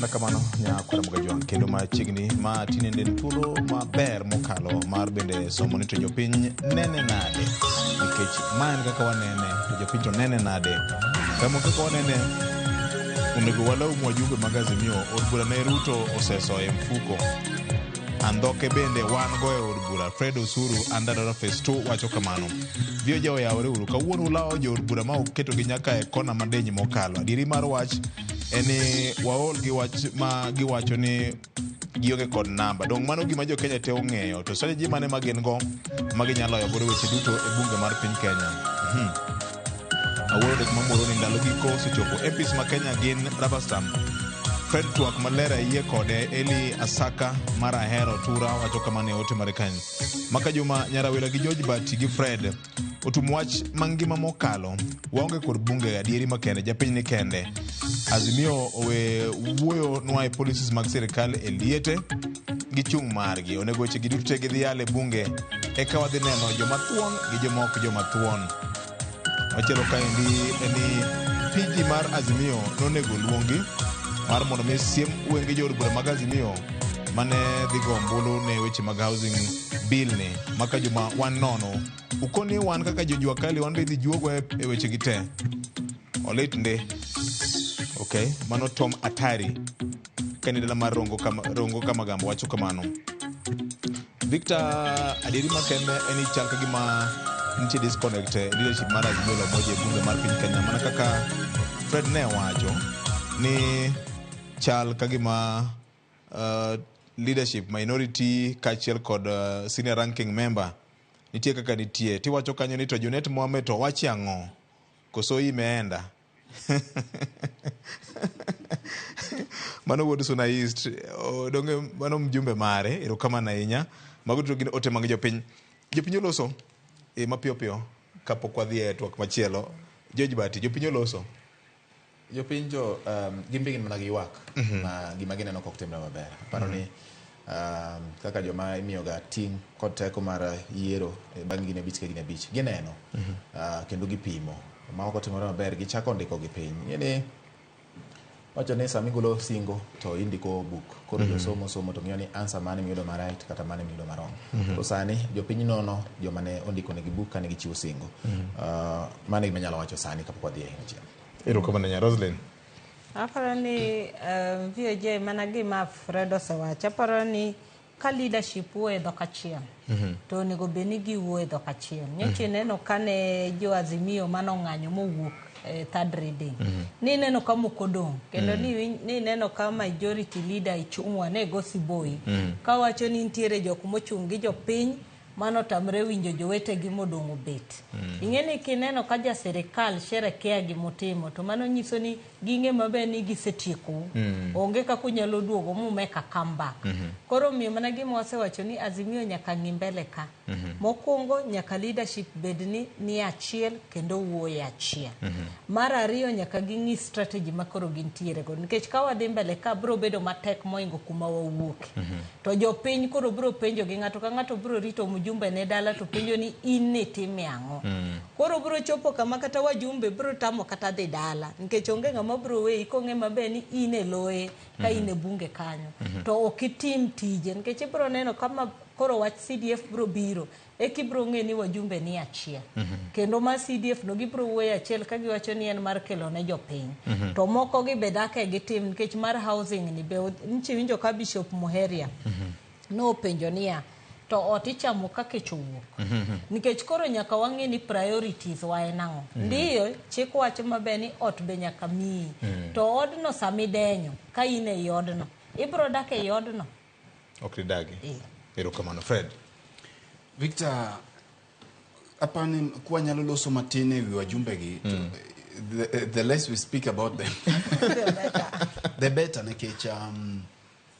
kamano nyakwara Mugajwang' kendo machiegni ma tinende en thuolo maber mokalo mar bende somo ni to jopiny nene nade nikech ma en kaka wanene to jopiny to nene nade kama kaka wanene onego walaum wajumbe mag Azimio od bura ne Ruto oseso e mfuko andhoke bende wan go e od bura Fred Osuru Andadora Phase 2 wacho kamano Vioja oyawore uru kawuono ulawo jood bura ma uketogi nyaka e kona madeny mokalo adieri mar wach en ni waol gi wach ma giwacho ni gionge kod namba dong mano gima jo Kenya te ong'eyo to strategy mane ma gin go ma ginyalo loyo godo weche duto e bunge mar piny Kenya Awuoro dek mamoro ni ndalo giko osechopo MPs ma Kenya gin rubber stamp Fred twak maler ayie kode Eli Asaka mar Ahero Tura wacho kamano e ote mare kanyo Maka Juma Nyarawila gi George Bati gi Fred otum wach mangima mokalo waonge kod bunge adieri makende japiny ni kende Azimio owe wuoyo nwa e policies mag sirikal e liete gi chung' margi onego weche gi duto te gidhi yalo e bunge eka wadhi neno joma thuon gi joma ok joma thuon machielo kaendi en ni PG mar Azimio nonego luongi mar mondo mi siem wenge jood bura mag Azimio mane dhi go ombulu ne weche mag housing bill ni maka juma wan nono ukoni wan kaka jojua kali wan be idhi juogwa e weche gi te olit ndi ok mano Tom Atari kani dala mar Rongo kama, Rongo Kamagambo wacho kamano Victor adieri makende en ni chal ka gima nitie disconnect e leadership mar Azimio la Umoja e bunge mar piny Kenya mana kaka Fred ne wacho ni chal ka gima leadership minority kaachiel kod senior ranking member nitie kaka nitie tiwacho kanyo ni to Junet Mohamed to wachi ang'o koso imeenda mano wuod Suna East donge mano mjumbe mare erokamano ahinya mago duto gin ote mag jopiny jopiny oloso e mapiyo piyo kapok wadhi e twak machielo George Bati jopiny oloso Jopiny jo gin be gin mana gi ywak ma gima gineno kok timre maber. Aparo ni kaka joma imiyoga ting' kod teko mar yiero bang' higni abich ka higni abich gineno kendo gipimo ma ok otimore maber gichako ndiko gi piny. Ing'e ni wacho ni sama igolo singo to indiko buk koro josomo somo to ng'iyo ni answer mane miyudo ma right kata mane miyudo ma wrong. To sani jopiny nono joma ne ondiko negi buk kane gichiwo singo. Mano e gima anyalo wacho sani kapok wadhi e machielo. Erokamano ahinya Roslyn. Aparo ni VOJ mana gima Fred osewacho. Aparo ni ka leadership wuoyo e dhok achiel to onego bed ni giwuoyo e dhok achiel. Nyocha ineno kane jo Azimio mane ong'anyo mowuok e third reading. Ni ineno ka moko odong' kendo ni ineno ka majority leader Ichung'wa ne go siboi kawacho ni nitiere jok mochung' gi jopiny mano otamre winjo jowetegi modong' obet. Ing'e ni kineno ka ja sirikal sherekea gimotimo to mano nyiso ni ging'e maber ni gisetiekou. Onge kaka unyalo duogo mu make a comeback. Koro omiyo mana gima wasewacho ni Azimio nyaka ng'i mbele ka. Mokwongo nyaka leadership bed ni ni achiel kendo wuoyo achiel. Mar ariyo nyaka ging'i strategy ma koro gintiere go nikech ka wadhi mbele ka biro bedo matek moingo kuma wawuoke. To jopiny koro biro penjo gi ng'ato ka ng'ato biro rito mjumbe ne dala to penjo ni in nitime ang'o. Koro biro chopo kama kata wajumbe biro tamo kata dhi dala nikech onge ng'ama biro weyi kong'e maber ni in e loye ka in e bunge kanyo. To ok itim tije nikech ibiro neno kama koro wach CDF biro biro eka ibiro ng'e ni wajumbe ni achiel. Kendo mar CDF no gibiro wuoyo achiel ka giwacho ni en mar kelo ne jopiny. To moko gi be dak e gitim nikech mar housing ni be nchi winjo ka Bishop Muheria nopenjo niya to ot ichamo ka kech owuok. Nikech koro nyaka wang'e ni priorities wa en ang'o. Ndiyo chik wacho maber ni ot be nyaka miyi. To odno sama idenyo ka in ei odno ibiro dak ei odno. Ok didagi. Erokamano Fred. Victor, apani kwanyalo loso matin e wi wajumbe gi to the less we speak about them The better. the better nikech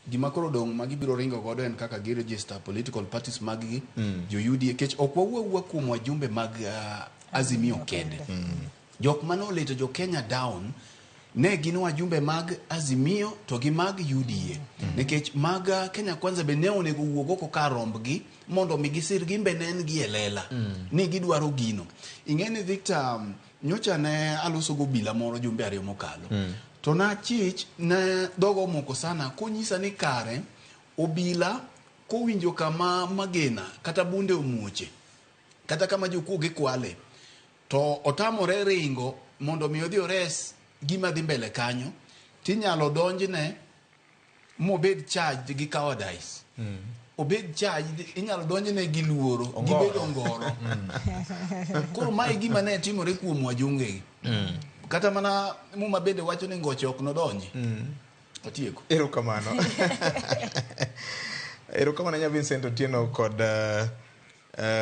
gima koro dong' ma gibiro ringo godo en kaka gi register political parties mag gi jo UDA nikech ok wawuo awuoya kuom wajumbe mag Azimio kende. Jok mane olito jo Kenya down ne gin wajumbe mag Azimio to gi mag UDA. Nikech mag Kenya Kwanza be ne onego wuog oko kar rombgi mondo mi gisir gin be ne en gi e lela ni gidwaro gino. Ing'e ni Victor, nyocha ne aloso go obila moro jumbe ariyo mokalo. To nachich ne dhoga omoko sana konyisa ni kare obila kowinjo kama magena kata bunde omuoche kata kama jokuoge kwale to otamore ringo mondo mi odhi ores gima dhi mbele kanyo tinyalo donjne mobed charged gi cowardice. Obed charged, inyalo donjne gi luoro, gibed ongoro. Koro mae gima ne timore kuom wajunge gi. Kata mana Muma bende wacho ni ngoche ok nodonji. Otieko. Erokamano. Erokamano nya Vincent Otieno kod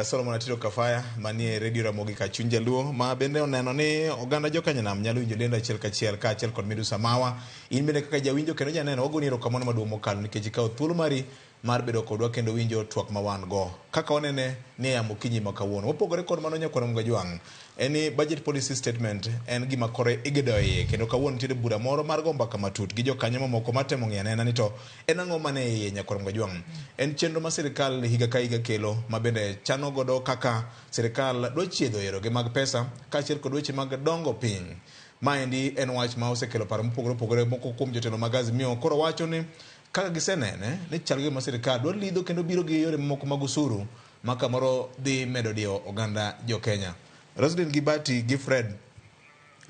Solomon Atiro Kafaya manie Radio Ramogi ka chuny jaluo ma bende oneno ni oganda jokanyanam nyalo winjo lendo achiel kachiel kaachiel kod Midusa Mawa. In bende kaka jawinjo kendo janeno wagoni erokamano maduong' mokalo nikech ikawo thuolo mari mar bedo kodwa kendo winjo twak ma wan go kaka wanene ni e yamo okinyi ma kawuono. Mopogore kod mano nyakwar Mgajwang' en ni budget policy statement en gima kore igedo iye kendo kawuono nitiere bura moro mar go mbaka matut gi jokanyo mamoko matemo ng'iyo anena ni to en ang'o mane iye nyakwar Mgajwang'. En chenro ma sirikal higa ka higa kelo ma bende chano godo kaka sirikal dwa chiedho yoroge mag pesa kaachiel kod weche mag dongo piny. Maendi en wach ma osekelo paro mopogore opogore moko kuom jotelo mag Azimio koro wacho ni kaka gisenene ni chal gima sirikal dwa lidho kendo biro gi yore mamoko mag osuru ma kamoro dhi medo diyo oganda jo Kenya. Roslyn gi Bati gi Fred,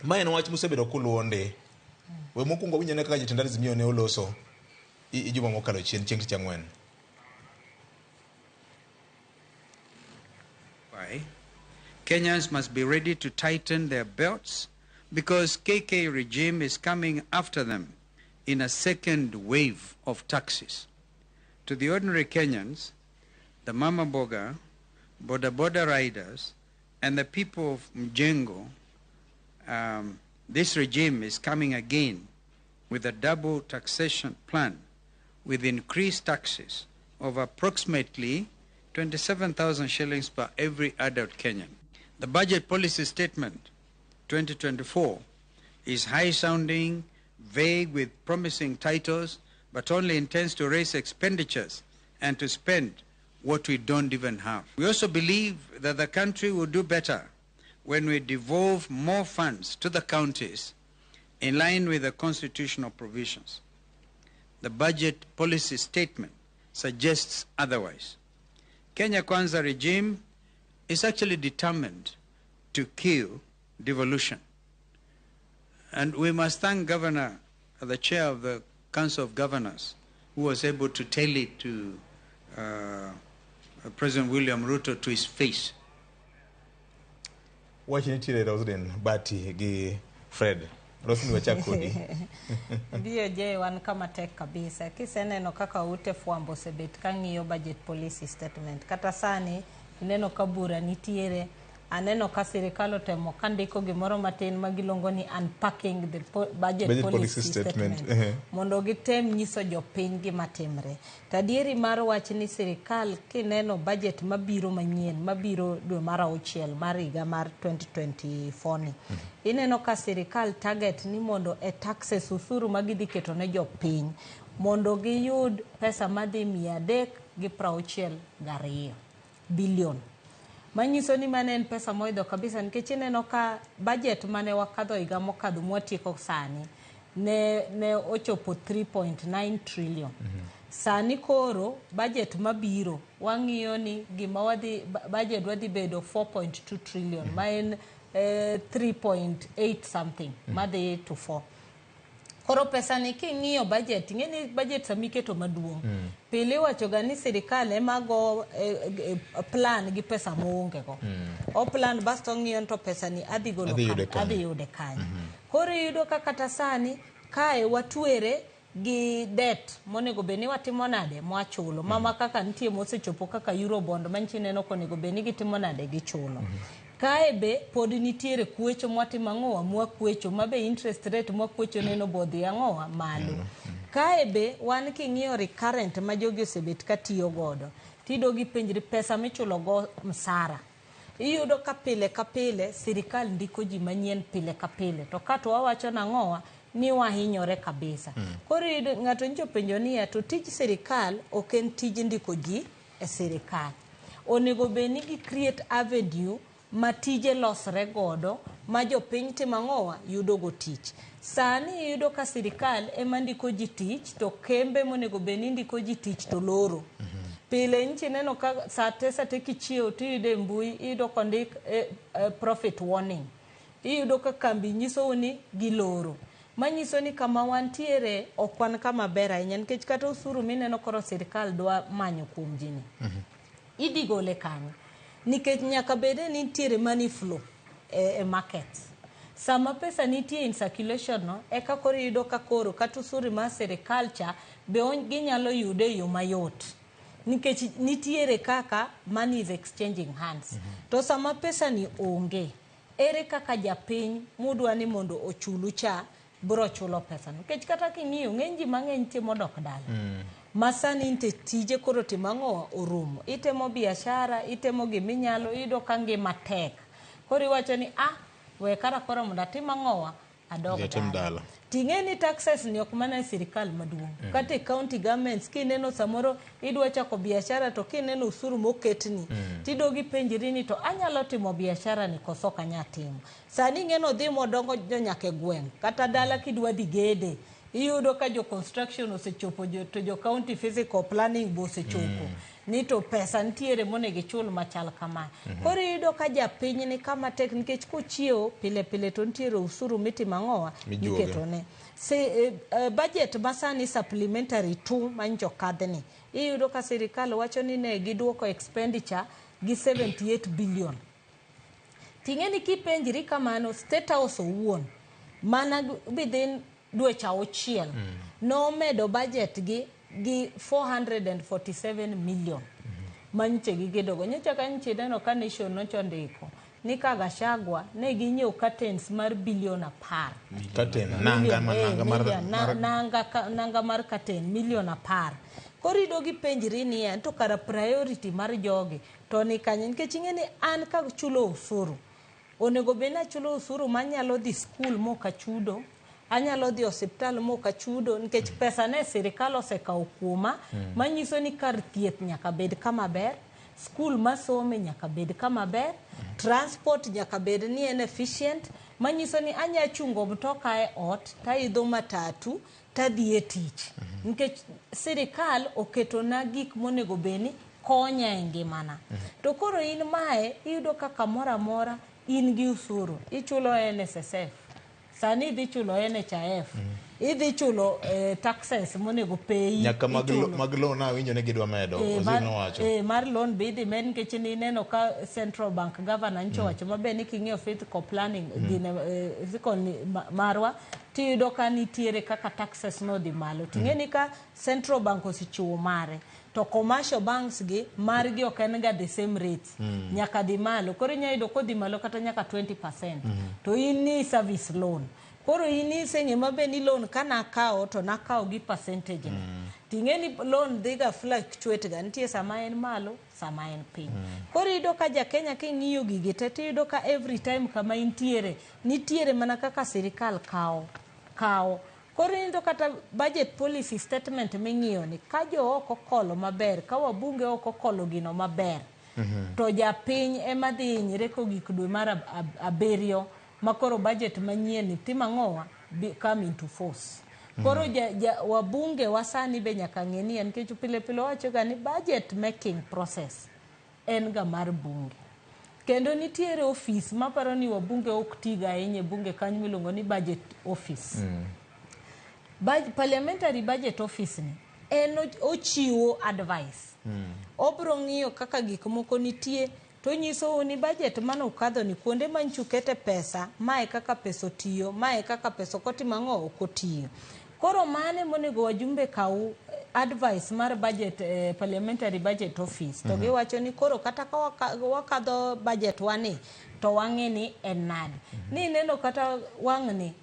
ma en wach musebedo kuluwo ndi. We mokwongo winj ane kaka jotend Azimio ne oloso i juma mokalo chien chieng' tich ang'wen. Kenyans must be ready to tighten their belts because KK regime is coming after them in a second wave of taxes. To the ordinary Kenyans, the Mama Boga, Boda Boda riders, and the people of Mjengo, this regime is coming again with a double taxation plan with increased taxes of approximately 27,000 shillings per every adult Kenyan. The budget policy statement 2024 is high-sounding, vague with promising titles, but only intends to raise expenditures and to spend what we don't even have. We also believe that the country will do better when we devolve more funds to the counties in line with the constitutional provisions. The budget policy statement suggests otherwise. Kenya Kwanza regime is actually determined to kill devolution. And we must thank Governor, the chair of the Council of Governors, who was able to tell it to President William Ruto to his face. Wach nitiere Roslyn, Bati gi Fred. Roslyn wachak kodi. BOJ wan kama tek kabisa. Kiseneno kaka ute fwambo osebet ka ng'iyo budget policy statement. Kata sani ineno ka bura nitiere. Aneno ka sirikal otemo ka ndiko gimoro matin ma giluongo ni unpacking the budget budget policy policy statement. Statement. Mondo gitem nyiso jopiny gima timre. To adieri mar wach ni sirikal kineno budget mabiro manyien mabiro dwe mar auchiel mar higa mar 2024 ni. Ineno ka sirikal target ni mondo e taxes usuru ma gidhi keto ne jopiny mondo giyud pesa madhi 362 billion. Manyiso ni mano en pesa moidho kabisa nikech ineno ka budget mane wakadho higa mokadho mwatieko sani ne ochopo 3.9 trillion. Sani koro budget mabiro wang'iyo ni gima wadhi budget wadhi bedo 4.2 trillion ma en 3.8 something madhi to 4. Koro pesa ni king'iyo budget, ing'e ni budget sama iketo maduong'. Pile iwacho ga ni sirikal ema go plan gi pesa moonge go. O plan basto ong'iyo ni to pesa ni adhi golo Adhi yude kanye, kanye. adhi yude kanye. Koro iyudo ka kata sani kae watwere gi debt monego bed ni watimo nade mwachulo. Mama kaka nitie mosechopo kaka Eurobond manchi ineno konego bed ni gitimo nade gichulo. Kae be pod nitiere kwecho mwatimo ang'owa mwakwecho ma be interest rate mwakwecho neno bodhi ang'owa malo. Kae be wan king'iyo recurrent ma jogi osebet ka tiyo godo tido gipenjri pesa michulo go msara. Iyudo ka pile ka pile sirikal ndiko ji manyien pile ka pile to ka to wawacho nang'owa ni wahinyore kabisa. Koro iyudo ng'ato nyicho penjo niya to tij sirikal ok en tij ndiko ji e sirikal. Onego bed ni gi create avenue ma tije losre godo ma jopiny timo ang'owa yudogo tich. Sani iyudo ka sirikal ema ndiko ji tich to kembe monego bed ni ndiko ji tich to loro. Pile nchi neno ka sate sate kichiewo tiyudo e mbui iyudo kondik profit warning. Iyudo ka kambi nyisou ni giloro. Manyiso ni kama wantiere ok wan kama ber ahinya nikech kata osuru mineno koro sirikal dwa manyo kuom ji ni. Idhi gole kanye? Nikech nyaka bede ni nitiere money flow e market. Sama pesa nitie in circulation no, eka koro iyudo ka koro kata osuru mar sirikal cha be ginyalo yude e yo mayot. Nikech nitiere kaka money is exchanging hands. To sama pesa ni onge, ere kaka japiny mudwa ni mondo ochulu cha biro chulo pesa no? Nikech kata king'iyo ng'eny ji mang'eny nitie modok dala. Ma sani nte tije koro timo ang'o orumo. Itemo biashara, itemo giminyalo, iyudo ka ngima tek. Koro iwacho ni we kara koro mondo atim ang'owa adog Dhi atim dala. Ting'e ni taxes ni ok mana e sirikal maduong'. Kata e county governments kineno samoro idwa chako biashara to kineno osuru moketni tidog ipenjri ni to anyalo timo biashara ni koso ok anyal timo. Sani ing'eno dhi modongo nyaka e gweng'. Kata dala kidwa dhi gede iyudo ka jo construction osechopo to jo county physical planning be osechopo. Ni to pesa nitiere monego ichul machal kama. Koro iyudo ka japiny ni kama tek nikech kochiewo pile pile to nitiere osuru mitimo ang'owa Mijuoge. miketone. Budget masani supplementary 2 manyicho kadhni iyudo ka sirikal wacho ni ne giduoko expenditure gi 78 billion. Ting'e ni kipenjri kamano State House owuon mana within dweche 6 nomedo budget gi 447 million manyiche gigedogo. Nyocha ka nyiche ineno ka Nation nocho ndiko ni ka Gachagua ne ginyiewo curtains mar bilion 10. Curtain, nanga, ma nanga mar, nanga mar curtain milion 10. Koro iyudo gipenjri niya to kara priority mar jogi to ni kanye? Nikech ing'e ni an kachulo osuru onego bed ni achulo osuru manyalo dhi skul mok achudo, anyalo dhi osiptal mok achudo nikech pesa ne sirikal osekawo kuoma manyiso ni kar thieth nyaka bed kama ber, skul masome nyaka bed kama ber, transport nyaka bed ni en efficient, manyiso ni anya chungo mtoka e ot taidho matatu tadhi e tich. Nikech sirikal oketona gik monego bed ni konya e ngimana. To koro in mae iyudo ka kamoro amora in gi osuru, ichulo NSSF, sani idhi chulo NHIF, idhi chulo taxes monego peyi. Nyaka mag loan awinjo ni gidwa medo, waziri nowacho. Mar loan be idhi med nikech nineno ka Central Bank governor nyicho wacho maber ni king'iyo fiscal planning gine, fiscal marwa tiyudo ka nitiere kaka taxes nodhi malo. Ting'e ni ka Central Bank osechiwo mare to commercial banks gi margi ok en ga the same rates. Nyaka dhi malo. Koro inyalo yudo kodhi malo kata nyaka 20%. To in ni service loan. Koro in iseng'e maber ni loan ka nakawo to nakawo gi percentage ni. Ting'e ni loan dhi ga fluctuate ga, nitie sama en malo, sama en piny. Koro iyudo ka ja Kenya king'iyo gigi te tiyudo ka every time kama intiere, nitiere mana kaka sirikal kawo. Koro iyudo kata budget policy statement ming'iyo ni ka jo oko okolo maber, ka wabunge ok okolo gino maber, to japiny ema dhi hinyre kogik dwe mar 7 ma koro budget manyien ni timo ang'owa come into force. Koro wabunge wa sani be nyaka ng'e ni nikech pile pile wacho ga ni budget making process en ga mar bunge. Kendo nitiere office maparo ni wabunge ok tiga ahinya e bunge kanyo miluongo ni budget office. Parliamentary budget office ni en ochiwo advice. Obro ng'iyo kaka gik moko nitie to nyisou ni budget mane ukadho ni kuonde manyicho ukete pesa, mae kaka pesa otiyo, mae kaka pesa ok otimo ang'o, ok otiyo. Koro mane monego wajumbe kaw advice mar budget, parliamentary budget office to giwacho ni koro kata ka wakadho budget wani to wang'e ni en nade. Ni ineno kata wang'ni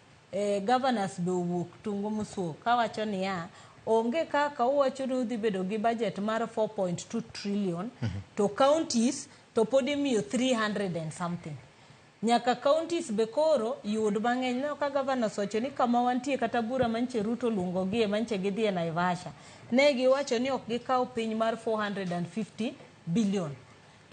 governors be owuok tungo mosuo kawacho niya onge kaka uwacho ni udhi bedo gi budget mar 4.2 trillion to counties to pod imiyo 300 and something. Nyaka counties be koro yud mang'eny. Ineno ka governors owacho ni kama wantie kata bura manche Ruto oluongogie manche gidhi e Naivasha. Ne giwacho ni ok gikaw piny mar 450 billion.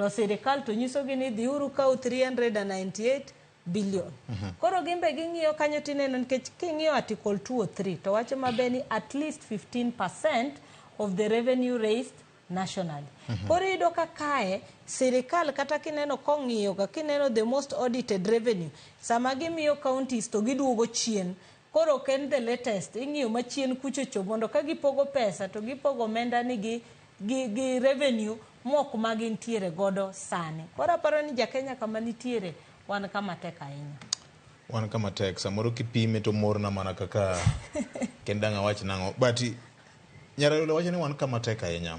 To sirikal to nyisogi ni dhiuru kaw 398 billion. Koro gimbe ging'iyo kanyo tineno nikech king'iyo article 203 to wacho maber ni at least 15% of the revenue raised nationally. Koro iyudo ka kae sirikal kata kineno kong'iyo ga kineno the most audited revenue sama gimiyo counties to giduogo chien. Koro ok en the latest, ing'iyo machien kuchocho mondo ka gipogo pesa to gipogo omenda ni gi revenue mok ma gintiere godo sani. Koro aparo ni jakenya kama nitiere wan kama tek ahinya. Wan kama tek, samoro kipime to morna mana kaka kendo dang' awach nang'o. But Nyarayole wacho ni wan kama tek ahinya.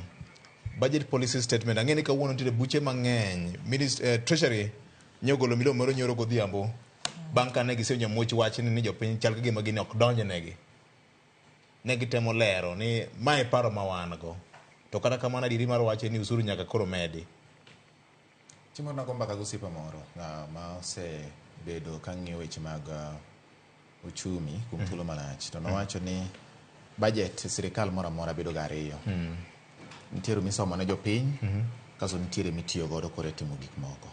Budget policy statement, ang'e ni kawuono nitiere buche mang'eny. Treasury nyogolo milome moro nyoro godhiambo. Bang' ka ne gisewinjo much wach ni jopiny chal ka gima gini ok donjnegi. Ne gitemo lero ni mae paro ma wan go. To kata kamano adieri mar wach en ni usuru nyaka koro medi. Chieng' moro nago mbaka gi osiepa moro ma osebedo ka ng'iyo weche mag uchumi kuom thuolo malach. To nowacho ni budget e sirikal moro amora bedo ga ariyo. Nitiere misomo ne jopiny, kasto nitiere mitiyo godo koro e timo gik moko.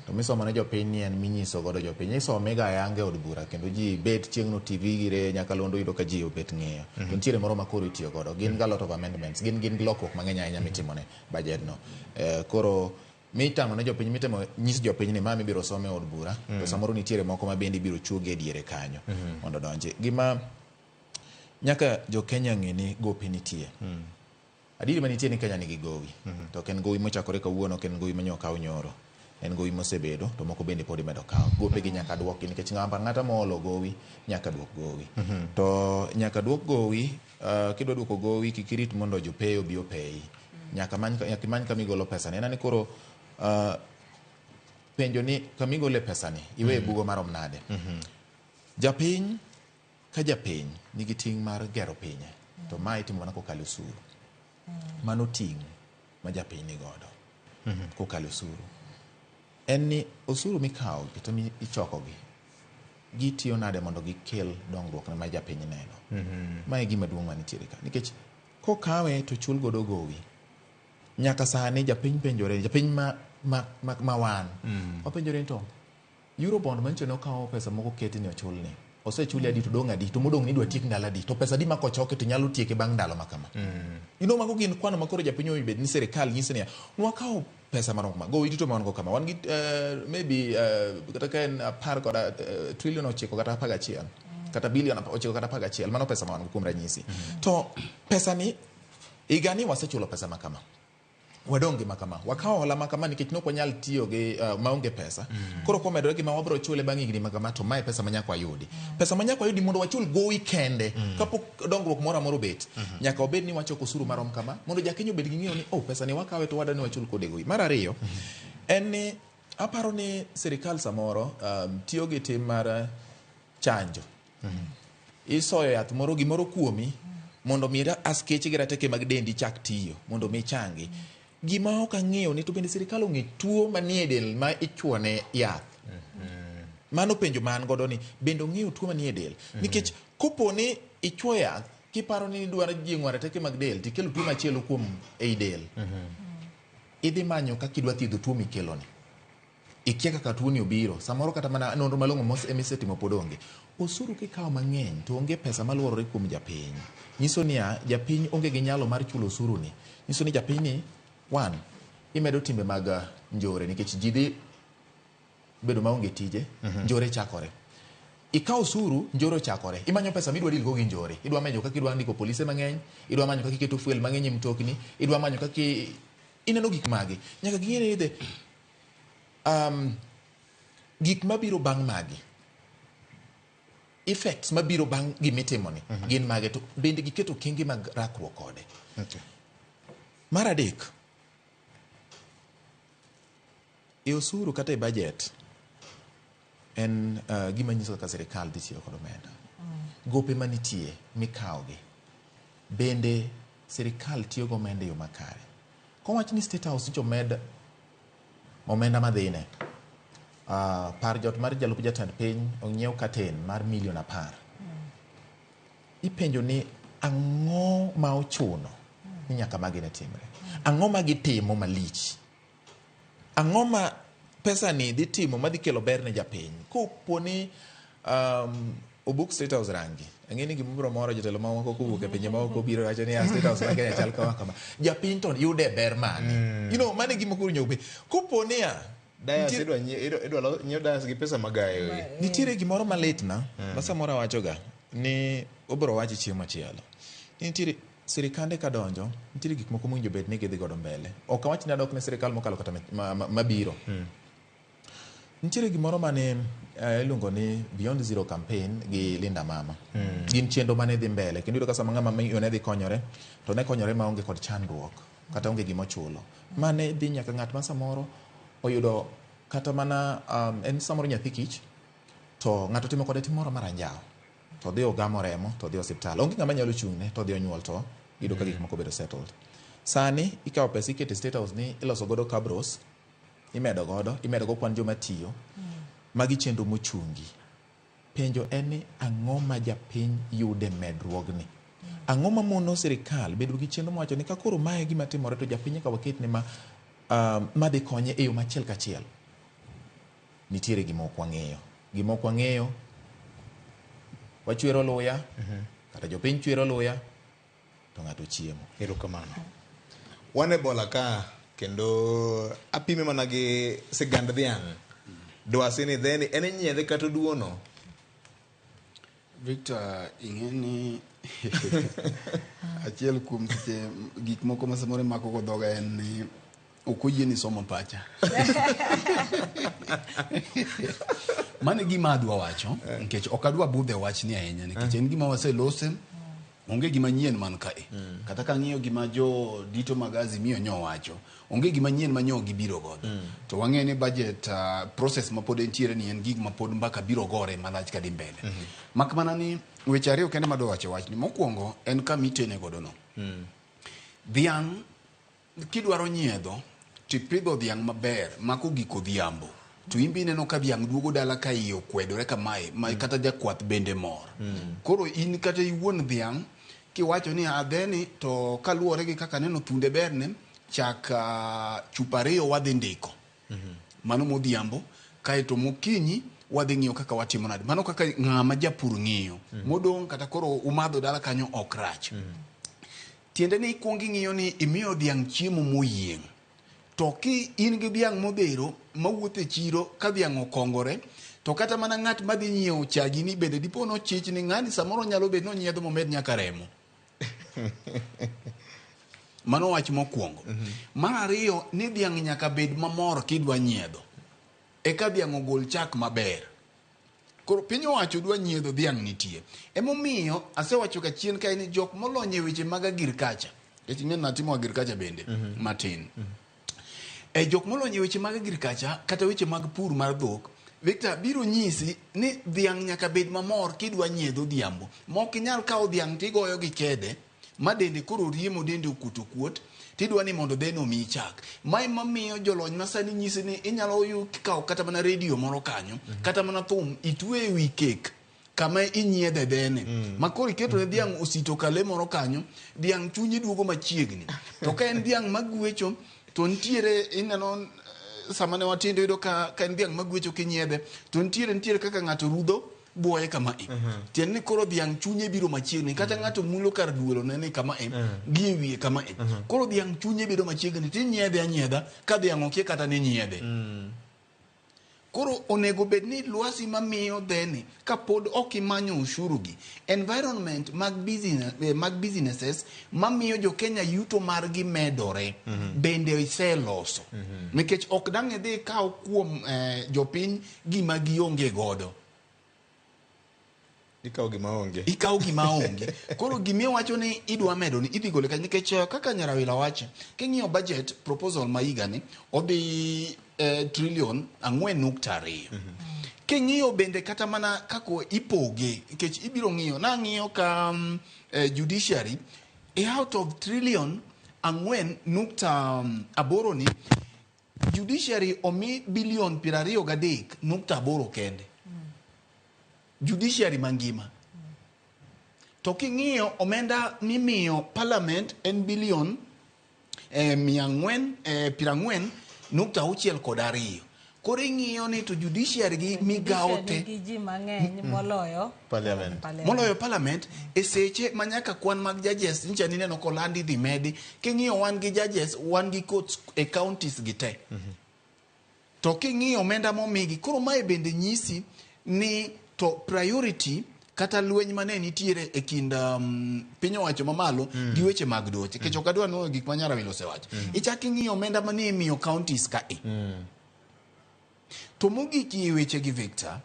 To misomo ne jopiny ni en minyiso godo jopiny. Isome ga ayanga e od bura kendo ji bet chieng'no TV gire nyakalondo yudo ka ji obet ng'iyo. To nitiere moro ma koro itiyo godo. Gin ga lot of amendments. Gin lokruok mang'eny ahinya mitimo ne budget no. Koro mitang'o ne jopiny mitemo nyis jopiny ni ma mibiro some e od bura. To samoro nitiere moko ma bende ibiro chuogi e diere kanyo mondo odonji. Gima nyaka jo Kenya ng'e ni gope nitie. Adieri manitie ni Kenya nigi gowi. To ok en gowi mochakore kawuono, ok en gowi manyo okaw nyoro. En gowi mosebedo, to moko bende pod imedo kawo. Gope gi nyaka duoki nikech ng'ama ng'ata moolo gowi nyaka duok gowi. To nyaka duok gowi, kidwa duoko gowi kik irit mondo jopeyo obi opeyi. Nyaka imany kama igolo pesa ni. En ni koro penjo ni kama igole pesa ni, iwe bugo marom nade. Japiny ka japiny nigi ting' mar gero pinye. To ma itimo mana kokalo osuru. Mano ting' ma japiny ni godo kokalo osuru. En ni osuru mikawo kata michokogi gitiyo nade mondo gikel dongruok ma japiny neno. Ma e gima duong' manitiere ka. Nikech kokawe to chul godo gowi. Nyaka sani japiny penjore, japiny ma wan. Wapenjore ni to Eurobond manyicho ne okawo pesa moko keti ni ochulni. Osechuli adi to dong' adi, to modong' ni idwa tiek ndalo adi, to pesa adi ma kochoki to nyalo tieke bang' ndalo ma kama. You know, mago gin kwano ma koro japiny owinjo bed ni sirikal nyise niya, nwakawo pesa marom kama, gowi duto ma wan go kama, wan gi maybe kata ka en 10 kod trillion 9 kata 11, kata billion 9 kata 11, mano pesa ma wan go kuom ranyisi. To pesa ni, higani wasechulo pesa ma kama. Wadong' gi makama, wakawo hola makama nikech nok wanyal tiyo gi maonge pesa. Koro komedore gi ma wabiro chule bang' higni makama to mae pesa ma nyaka wayudi. Pesa ma nyaka wayudi mondo wachul gowi kende kapok dongruok moro amora obet. Nyaka wabed ni wachoko osuru marom kama mondo jakenya obed gi ng'eyo ni oh pesa ni wakawe to wadwa ni wachul kode gowi. Mar ariyo en ni aparo ni sirikal samoro tiyo gi tim mar chanjo. Isoyo yath moro gimoro kuomi mondo mi askeche gi rateke mag dendi chak tiyo mondo mi changi. Gima ok ang'eyo ni to bende sirikal ong'e tuo manie del ma ichuone yath. Mano penjo ma an godo ni bende ong'eyo tuo manie del. Nikech kopo ni ichuo yath kiparo ni idwaro jing'o rateke mag del tikelo tuo machielo kuom ei del. Idhi manyo kaka idwa thiedho tuo mikeloni. Ikia kaka tuo ni obiro. Samoro kata mana nonro malong'o misetimo pod onge. Osuru kikawo mang'eny to onge pesa maluorore kuom japiny. Nyiso niya, japiny onge gi nyalo mar chulo osuru ni. Nyiso ni japiny ni, one, imedo timbe mag njore nikech ji dhi bedo maonge tije, njore chakore. Ikawo osuru, njore ochakore. Imanyo pesa midwa deal go gi njore. Idwa manyo kaka idwa ndiko polise mang'eny, idwa manyo kaka iketo fuel mang'eny e mtokni, idwa manyo kaka ineno gik magi. Nyaka ging'e ni the gik mabiro bang' magi, effects mabiro bang' gimitimoni gin mage, to bende giketo okenge mag rakruok kode. Mar adek, e osuru kata e budget en gima nyiso kaka sirikal dhi tiyo kod omenda. Gope manitie mikawogi, bende sirikal tiyo gi omenda e yo makare. Kowach ni State House nyocha omed omenda madhine, par jot mar jalup jatend piny onyiew curtain mar milion 10. Ipenjo ni ang'o ma ochuno ni nyaka magi ne timre? Ang'o ma gitimo malich? Ang'o ma pesa ni dhi timo madhi kelo ber ne japiny? Kopo ni obuk State House rangi, ang'e ni gimobiro moro jotelo mamoko kowuok e pinje maoko biro wacho ni State House ma Kenya chal kama kama. Japiny to yude ber mane? You know, mano e gima koro nyaka bed. Kopo niya, Dayas idwa nyiew dayas gi pesa magayo. Nitiere gimoro malitna ma samoro awachoga ni obiro wacho chieng' machielo. Nitiere sirikande kadonjo, nitiere gik moko mowinjo bed ni gidhi godo mbele. Ok awach ni adok ne sirikal mokalo kata mabiro. Nitiere gimoro mane iluongo ni Beyond Zero campaign gi Linda Mama. Gin chenro mane dhi mbele kendo iyudo ka sama ng'ama miyo ne dhi konyore to ne konyore maonge kod chandruok kata onge gima ochulo. Mane dhi nyaka ng'at ma samoro oyudo kata mana en samoro nyathi kich to ng'ato timo kode tim moro mar anjawo to odhi ogamo remo to odhi osiptal, onge ng'ama nyalo chung'ne to odhi onyuol to iyudo ka gik moko obedo settled. Sani ikawo pesa iketo e State House ni iloso godo cabros, imedo godo kwan joma tiyo. Magi chenro mochungi. Penjo en ni ang'o ma japiny yude medruogni? Ang'o ma mono sirikal bedo gi chenro mawacho ni ka koro mae gima timore to japiny nyaka waketne ma madhi konye e yo machiel kachiel? Nitiere gima ok wang'eyo. Gima ok wang'eyo, wachwero luya, kata jopiny chwero luya, to ng'ato chiemo. Erokamano. Wan e bola ka kendo apime mana gi sigand dhiang'. Dwasi ni dheni en inyiedhe kata oduono? Victor, ing'e ni achiel kuom seche gik moko ma samoro imako go dhoga en ni ok oyieni somo pacha. Mano e gima adwa wacho nikech ok adwa budho e wachni ahinya nikech en gima waselose, onge gima nyien man kae. Kata kang'iyo gima jo dito mag Azimio nyowacho, onge gima nyien ma nyo gibiro godo. To wang'eyo ni budget process ma pod entiere ni en gik ma pod mbaka biro gore malach kadhi mbele. Mak mana ni weche ariyo kende madwa wacho wachni. Mokwongo en kama itene godo no. Dhiang' kidwaro nyiedho tipidho dhiang' maber mako gik odhiambo to in be ineno ka dhiang' duogo dala ka iye okwedore kamae ma kata jakwath bende mor. Koro in kata iwuon dhiang' kiwacho ni adheni to kaluwore gi kaka aneno thunde berne chak chupa ariyo wadhi ndiko. Mano modhiambo kaeto mokinyi wadhi ng'iyo kaka watimo nade. Mano kaka ng'ama japur ng'iyo. Modong' kata koro umadho dala kanyo ok rach. Tiende ni ikuongo ing'iyo ni imiyo dhiang' chiemo moyieng'. To ki in gi dhiang' modhero mawuotho e chiro ka dhiang' okongore to kata mana ng'at madhi nyiewo chagi ni bende dipo nochich ni ng'ani samoro nyalo bedo nonyiedho momed nyaka remo. Mano wach mokwongo. Mar ariyo ni dhiang' nyaka bed mamor kidwa nyiedho. Eka dhiang' ogol chak maber. Koro piny owacho dwa nyiedho dhiang' nitie. Emomiyo asewacho ka chien kae ni jok molony e weche mag agriculture. Nikech ing'e natimo agriculture bende matin. E jok molony e weche mag agriculture kata weche mag pur mar dhok, Victor biro nyisi ni dhiang' nyaka bed mamor kidwa nyiedho odhiambo. Mok inyal kawo dhiang' tigoyo gi kede ma dende koro riemo dende okuot okuot tidwa ni mondo dheno omiyi chak. Ma ema miyo jolony masani nyisi ni inyalo kawo kata mana redio moro kanyo, kata mana thum itwe e wi kek kama inyiedhe dhene. Ma koro iketo ne dhiang' osito kale moro kanyo, dhiang' chunye duogo machiegni. To ka en dhiang' magwecho to nitiere ineno sama ne watindo iyudo ka en dhiang' magwecho kinyiedhe to nitiere kaka ng'ato rudho buoye kama e. Tiende ni koro dhiang' chunye biro machiegni kata ng'ato mulo kar duolo ne ni kama e gi e wiye kama e. Koro dhiang' chunye bedo machiegni tinyiedhe anyiedha ka dhiang' okia kata ni nyiedhe. Koro onego bed ni lwasi mamiyo dheni kapod ok imanyo ushuru gi environment mag business, mag businesses mamiyo jo Kenya yuto margi medore bende iseloso. Nikech ok dang' idhi ikaw kuom jopiny gima gionge godo. Ikawo gima onge. Ikawo gima onge. Koro gimiwacho ni idwa medo ni idhi gole kanyo nikech kaka Nyarawila wacho, king'iyo budget proposal ma higa ni odhi trillion 4.2. King'iyo bende kata mana kako ipoge nikech ibiro ng'iyo nang'iyo ka judiciary out of trillion 4.8 ni judiciary omi billion 23.8 kende. Judiciary mangima. To king'iyo omenda mimiyo parliament en billion 440 nukta auchiel kod ariyo. Koro ing'iyo ni to judiciary gi migawo te nigi ji mang'eny moloyo Parliament. Moloyo parliament e seche ma nyaka kwan mag judges nyicha nineno kolandi dhi medi. King'iyo wan gi judges, wan gi courts e counties gi te, to king'iyo omenda momigi. Koro mae bende nyisi ni to priority kata lweny mane nitiere e kind piny owacho mamalo gi weche mag doche, nikech ok adwa nuoyo gik ma Nyarawil osewacho. Ichak ing'iyo omenda mane imiyo counties ka e to mogik e weche gi Victor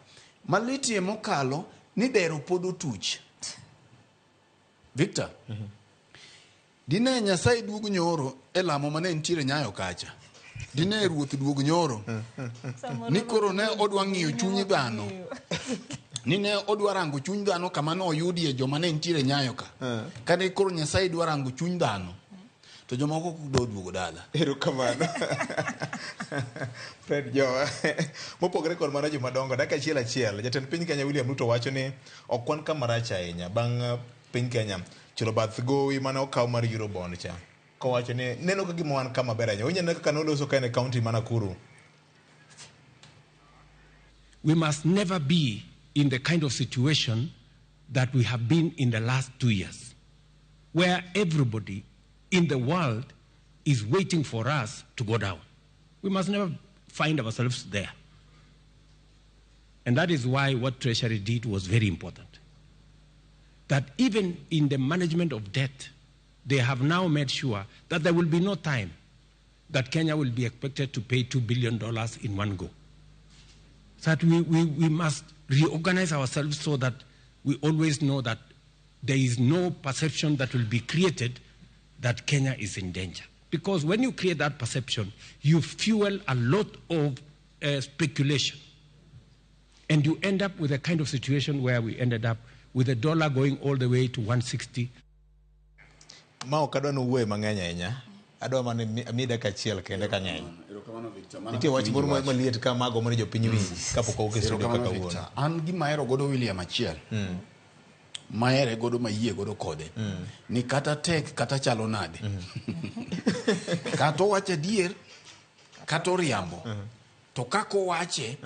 malitie mokalo ni dero pod otuch. Victor, dine Nyasaye duog nyoro e lamo mane nitiere Nyayo kacha, dine ruoth duog nyoro ni koro ne odwa ng'iyo chuny dhano, ni ne odwa rango chuny dhano kama ne oyudie joma ne nitiere Nyayo ka. Kane koro Nyasaye dwa rango chuny dhano, to jomoko ok dwa duogo dala. Erokamano, Fred Jowa. Mopogore kod mano, jomadongo, dakika achiel achiel. Jatend piny Kenya William Ruto wacho ni ok wan kama rach ahinya bang' piny Kenya chulo bath gowi mane okaw mar Eurobond cha. Kowacho ni neno ka gima wan kama ber ahinya. Winjo neno kaka noloso ka en e county ma Nakuru. We must never be in the kind of situation that we have been in the last 2 years, where everybody in the world is waiting for us to go down. We must never find ourselves there. And that is why what Treasury did was very important. That even in the management of debt, they have now made sure that there will be no time that Kenya will be expected to pay $2 billion in one go. So that we must reorganize ourselves so that we always know that there is no perception that will be created that Kenya is in danger. Because when you create that perception, you fuel a lot of speculation. And you end up with a kind of situation where we ended up with the dollar going all the way to 160. Ma ok adwa nowuoye mang'eny ahinya. Adwa mana mi dakika achiel kende ka ng'eny. Erokamano, Victor. Mana Nitie wach moro winjo wach. maliet ka mago mane jopiny winji kapok owuok e studio Erokamano, kaka wuono. Victor. An gima ahero godo William achiel mahere godo mayie godo kode ni kata tek kata chalo nade, kata owacho adier kata oriambo, to kaka owache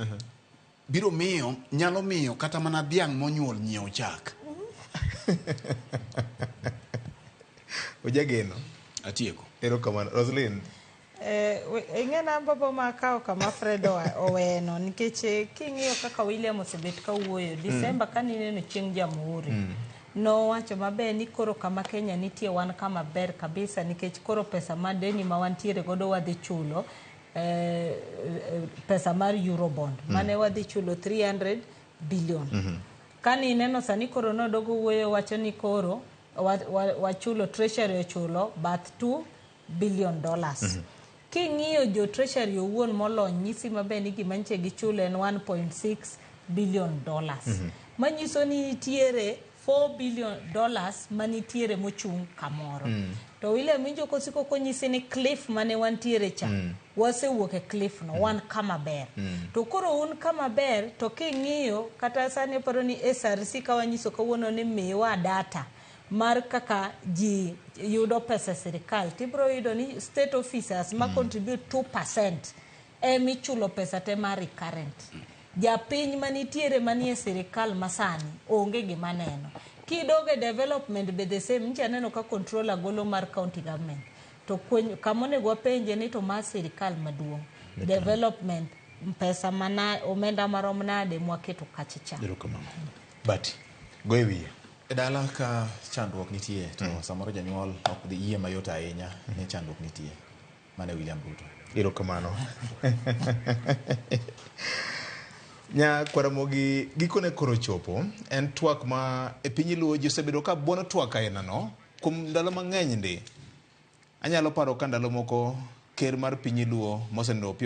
biro miyo nyalo miyo kata mana dhiang' monyuol nyiewo chak. Ojageno. Atieko. Erokamano. Roslyn. Ing'e namba bo makawo kama Fred oweno nikech king'iyo kaka William osebet ka wuoyo December ka nineno chieng' Jamhuri nowacho maber ni koro kama Kenya nitie wan kama ber kabisa nikech koro pesa ma deni ma wantiere godo wadhi chulo pesa mar Eurobond mane wadhi chulo 300 billion. Kani ineno sani koro nodogo wuoyo wacho ni koro wachulo Treasury ochulo bath $2 billion. King'iyo jo Treasury owuon molony nyisi maber ni gima nche gichulo en $1.6 billion. Manyiso ni nitiere $4 billion manitiere mochung' kamoro. To William winjo kosiko konyisi ni cliff mane wantiere cha wasewuok e cliff no wan kama ber. To koro un kama ber to king'iyo kata sani aparo ni SRC ka wanyiso kawuono ni miwa data mar kaka ji yudo pesa e sirikal tibiro yudo ni state officers ma contribute 2% emichulo pesa te mar recurrent. Japiny manitiere manie sirikal masani onge gima neno. Kidog e development be the same nchi aneno ka controller golo mar county government to kama onego wapenje ni to mar sirikal maduong' development pesa mana omenda marom nade mwaketo kacha cha. Erokamano. Bati. Go e wiye. E dala ka chandruok nitie to samoro janyuol ok dhi yie mayot ahinya ni chandruok nitie. Mane William Ruto. Erokamano. Nya Kwaramogi gikone koro chopo en twak ma e piny Luo ji osebedo ka buono twak aina no kuom ndalo mang'eny ndi. Anyalo paro ka ndalo moko ker mar piny Luo mosenindo Opiyo.